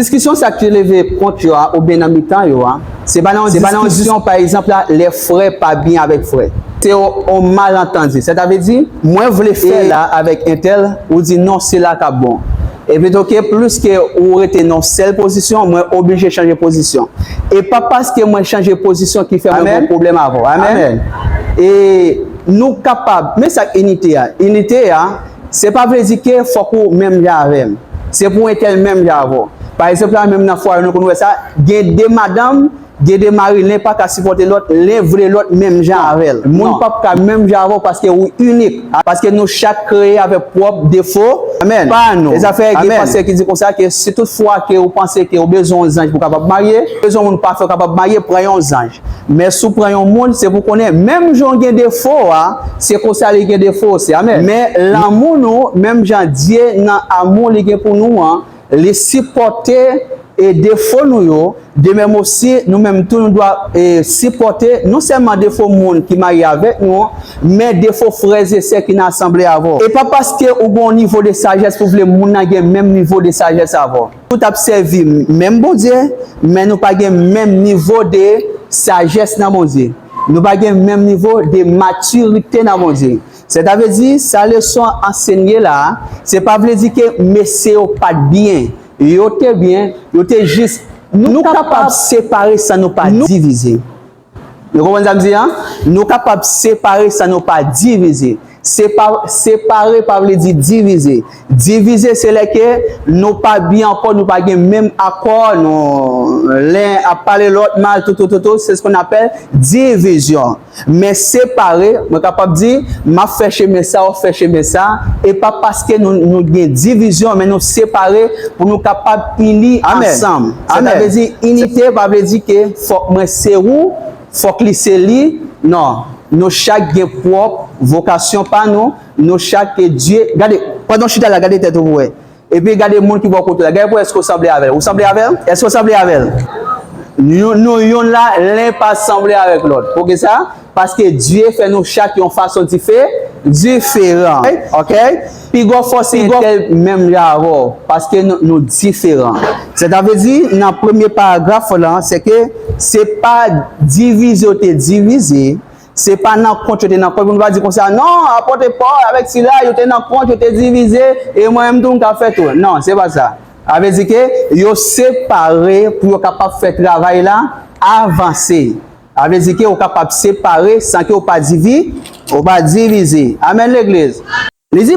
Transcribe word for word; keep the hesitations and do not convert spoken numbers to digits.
Diskisyon sa ki leve kont yo a, oubyen nan mitan yo a, se pa nan yon diskisyon, pa egzanp la, lè frè pa byen avèk frè. Se yon, yon malantandi. Sètadi, mwen vle fè la avèk entèl, ou di non, se la k ap bon. E pito ke plis ke ou rete nan sèl pozisyon, mwen oblije chanje pozisyon. E pa paske mwen chanje pozisyon ki fè mwen gen pwoblèm avè w. Amèn. E nou kapab, men sa k inite a. Inite a, se pa vle di ke fòk ou menm jan avè m. Se pou entèl menm jan avè w. Pa egzanp la, menm nan fwa yo, nou konn wè sa, gen de madanm, gen de mari, len pa ka sipòte lòt, len vle lòt menm jan avè l. Moun p ap ka menm jan avè w paske ou inik. Paske nou chak kreye avèk pwòp defo pa nou. E sa fè gen pastè ki di konsa ke si tout fwa ke ou panse ke ou bezwen yon zanj pou w kapab marye, bezwen moun pafè w kapab marye, pran yon zanj. Men si w pran yon moun, se pou konnen menm jan w gen defo a, se konsa li gen defo osi. Amèn. Men lanmou nou, menm jan Dye nan amou li gen pou nou an, li sipòte e defo nou yo, de menm osi, nou menm tou nou dwa e sipòte non sèlman defo moun ki marye avèk nou an, men defo frè e sè ki nan asanble avè w. E pa paske ou gen yon nivo de sajès pou vle moun nan gen menm nivo de sajès avè w. Nou t ap sèvi menm Bondye, men nou pa gen menm nivo de sajès nan Bondye. Nou pa gen menm nivo de matirite nan Bondye. Sètadi, sa leson an ansenye la a, se pa vle di ke mesye yo pa t byen. Yo te byen, yo te jis. Nou kapab separe san nou pa divize. Nou konprann sa m di a? Nou kapab separe san nou pa divize. Sepa-, separe pa vle di divize. Divize, se lè ke nou pa byen ankò, nou pa gen menm akò, nou, len ap pale lòt mal, toutoutoutou, c'est ce qu'on appelle division. Men separe, mwen kapab di, m ap fè chemen sa, w ap fè chemen sa, e pa paske nou, nou gen divizyon, men nou separe pou nou kapab ini ansanm. Sètadi, inite pa vle di ke fòk mwen se ou, fòk li se li. Non, nou chak gen pwòp vokasyon pa nou, nou chak ke Dye. Gade, pandan w chita la, gade tèt ou pou wè. Epi gade moun ki bò kote w la. Gade pou èske w sanble avè l. Ou sanble avè l? Èske w sanble avè l? Nou, nou youn la, len pa sanble avèk lòt. Poukisa? Paske Dye fè nou chak yon fason dife-, diferan. Ok? Pi gwo fòs entèl menm jan avè w. Paske nou, nou diferan. Sètadi, nan premye paragraf lan, se ke se pa divize yo te divize, se pa nan kont yo te nan kont. Pou nou pa di konsa, non, apot Pòl avèk Sila, yo te nan kont, yo te divize, e mwen menm tou, m ka fè tou. Non, se pa sa. Sa vle di ke yo separe pou yo kapab fè travay la avanse. Sa vle di ke ou kapab separe san ke ou pa divi-, ou pa divize. Amèn, legliz. Li di,